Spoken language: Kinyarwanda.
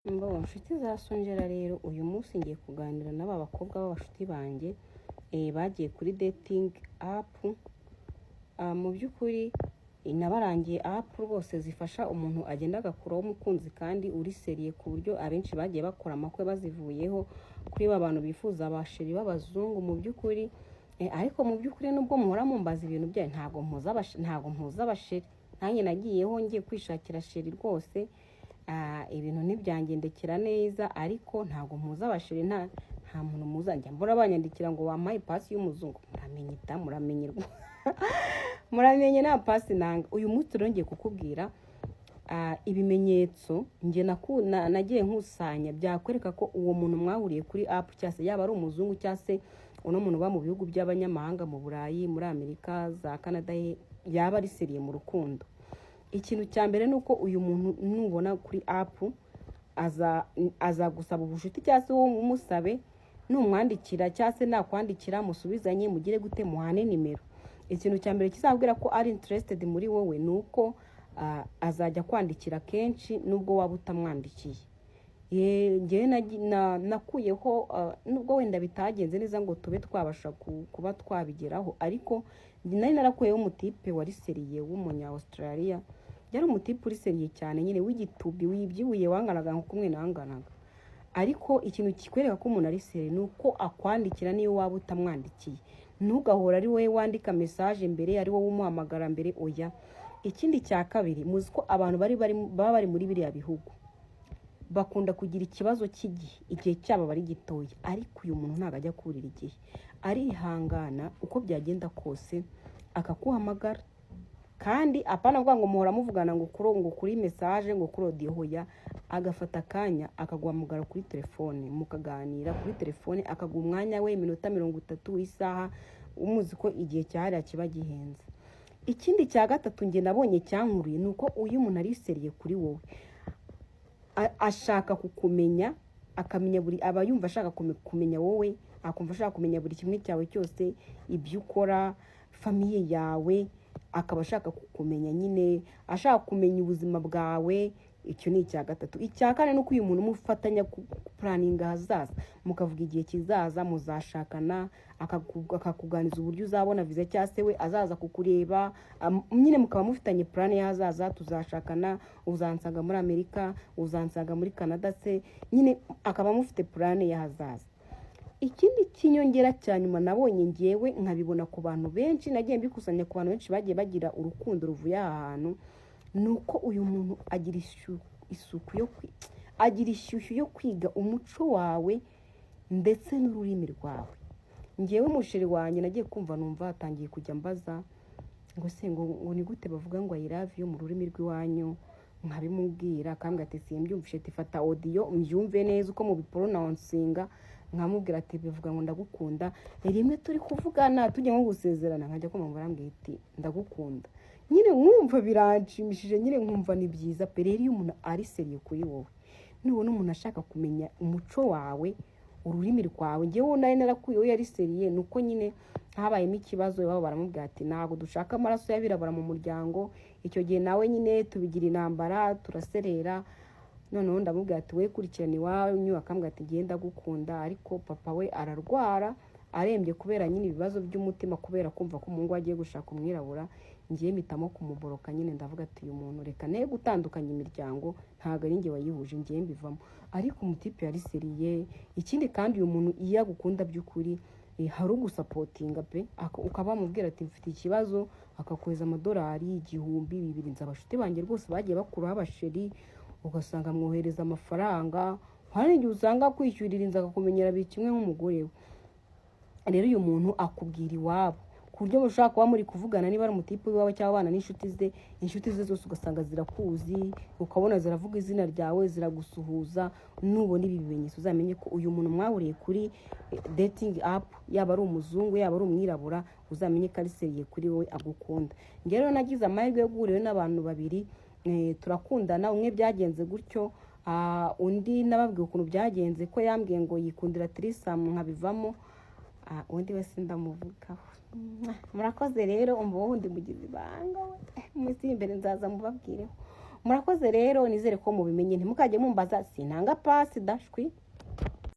Mbo nshuti za Sonjera, rero uyu munsi ngiye kuganira n'aba bakobwa b'abashuti banjye bagiye kuri dating app. Mu by'ukuri nabarangiye app rwose zifasha umuntu agenda agakuraho umukunzi kandi uri sérieux, ku buryo abenshi bagiye bakora amakwe bazivuyeho, kuri ba bantu bifuza aba chéri b'abazungu. Mu by'ukuri ariko mu by'ukuri nubwo muhora mumbaza ibintu byayo, ntabwo mpuza aba chéri. Nanjye nagiyeho ngiye kwishakira chéri rwose, ibintu ntibyangendekera neza, ariko ntabwo mpuza aba chéri. Nta muntu muza. Njya mbona banyandikira ngo wampaye ipasi y'umuzungu. Muramenye ta, muramenye, muramenye, nta pasi nanga. Uyu munsi rero ngiye kukubwira ibimenyetso njye nagiye nkusanya byakwereka ko uwo muntu mwahuriye kuri app, cyangwa se yaba ari umuzungu, cyangwa se uno muntu uba mu bihugu by'abanyamahanga, mu Burayi, muri Amerika, za Canada, yaba ari sérieux mu rukundo. Ikintu cya mbere ni uko uyu muntu nubona kuri app azagusaba ubucuti, cyangwa se wowe umusabe. Numwandikira cyangwa se nakwandikira, musubizanye, mugire gute, muhane nimero. Ikintu cya mbere kizabwira ko ari interested muri wowe ni uko azajya kwandikira kenshi nubwo waba utamwandikiye. Njyewe nakuyeho, nubwo wenda bitagenze neza ngo tube twabasha kuba twabigeraho, ariko nari narakuyeho umutipe wari sérieux w'umunya Australia. Yari umutipe uri sérieux cyane nyine, w'igitubi, wibyibuye, wanganaga nka kumwe nanganaga. Ariko ikintu kikwereka ko umuntu ari sérieux ni uko akwandikira niyo waba utamwandikiye. Ntugahora ari wowe wandika message mbere, ari wowe umuhamagara mbere, oya. Ikindi cya kabiri, muzi ko abantu baba bari muri biriya bihugu bakunda kugira ikibazo cy'igihe, igihe cyabo aba ari gitoya. Ariko uyu muntu ntabwo ajya kurira igihe, arihangana uko byagenda kose akakuhamagara. Kandi apana kuvuga ngo muhora muvugana ngo kuri message, ngo kuri audio, hoya. Agafata akanya akaguhamagara kuri telefone, mukaganira kuri telefone, akaguha umwanya we, iminota 30, isaha. Umuzi ko igihe cyahariya kiba gihenze. Ikindi cya gatatu njye nabonye cyankuriye ni uko uyu umuntu ari sérieux kuri wowe, ashaka kukumenya, akamenya buri, aba yumva ashaka kumenya wowe, akumva ashaka kumenya buri kimwe cyawe cyose, ibyo ukora, famille yawe, akaba ashaka kukumenya nyine, ashaka kumenya ubuzima bwawe. Icyo ni icya gatatu. Icya kane ni uko uyu muntu mufatanya kuplanninga ahazaza, mukavuga igihe kizaza muzashakana, akakuganiza uburyo uzabona viza, cyangwa se we azaza kukureba, nyine mukaba mufitanye plan y'ahazaza: tuzashakana, uzansanga muri Amerika, uzansanga muri Canada se, nyine akaba mufite plan y'ahazaza. Ikindi cy'inyongera cya nyuma nabonye ngewe, nkabibona ku bantu benshi, nagiye mbikusanya ku bantu benshi bagiye bagira urukundo ruvuye aha hantu, ni uko uyu muntu agira isuku yo agira ishyushyu yo kwiga umuco wawe ndetse n'ururimi rwawe. Ngewe umu chéri wanjye nagiye kumva numva atangiye kujya mbaza ngo se ngo ni gute bavuga ngo "I love you" mu rurimi rw'iwanyu? Nkabimubwira, akambwira ati: "Simbyumvishe." Ati: "Fata audio mbyumve neza uko mubipronouncinga." Nkamubwira ati: "Bivuga ngo ndagukunda." Rimwe turi kuvugana, tujya nko gusezerana, nkajya kumva arambwira ati: "Ndagukunda." Nyine nkumva biranshimishije, nyine nkumva ni byiza pe. Rero iyo umuntu ari sérieux kuri wowe, nubona umuntu ashaka kumenya umuco wawe, ururimi rwawe. Ngewe nari narakuyeho yari sérieux, ni uko nyine habayemo ikibazo, iwabo baramubwira ati: "Ntabwo dushaka amaraso y'abirabura mu muryango." Icyo gihe nawe nyine tubigira intambara, turaserera. Noneho ndamubwira ati: "We kurikirana iwanyu." Akambwira ati: "Genda gukunda." Ariko papa we ararwara, arembye kubera nyine ibibazo by'umutima, kubera kumva ko umuhungu we agiye gushaka umwirabura. Ngiye mpitamo kumublocka nyine. Ndavuga ati: "Uyu muntu reka ne gutandukanya imiryango, ntabwo ari njye wayihuje." Ngiye mbivamo, ariko umutipe yari sérieux. Ikindi kandi, uyu muntu iyo agukunda by'ukuri, hari ugusupportinga pe. Ukaba wamubwira ati: "Mfite ikibazo," akakohereza amadolari 1000, 2000. Nzi abashuti banjye rwose bagiye bakuraho aba chéri, ugasanga amwohereza amafaranga. Hari n'igihe usanga kwishyurira inzu, akakumenyera buri kimwe nk'umugore we. Rero uyu muntu akubwira iwabo, ku buryo mushobora kuba muri kuvugana, niba ari umutipe w'iwawe cyangwa abana n'inshuti ze, inshuti ze zose ugasanga zirakuzi, ukabona ziravuga izina ryawe, ziragusuhuza. Nubona ibi bimenyetso, uzamenye ko uyu muntu mwahuriye kuri dating app, yaba ari umuzungu, yaba ari umwirabura, uzamenye ko ari sérieux kuri wowe, agukunda. Njye rero nagize amahirwe yo guhurira n'abantu babiri, turakundana. Umwe byagenze gutyo, undi nababwiye ukuntu byagenze, ko yambwiye ngo yikundira threesome, nkabivamo. Undi wese ndamuvugaho. Murakoze rero. Umva, wundi mugize ibanga we, mu minsi iri imbere nzaza mubabwireho. Murakoze rero, nizere ko mubimenye. Ntimukajye mumbaza, sinanga pasi dashwi.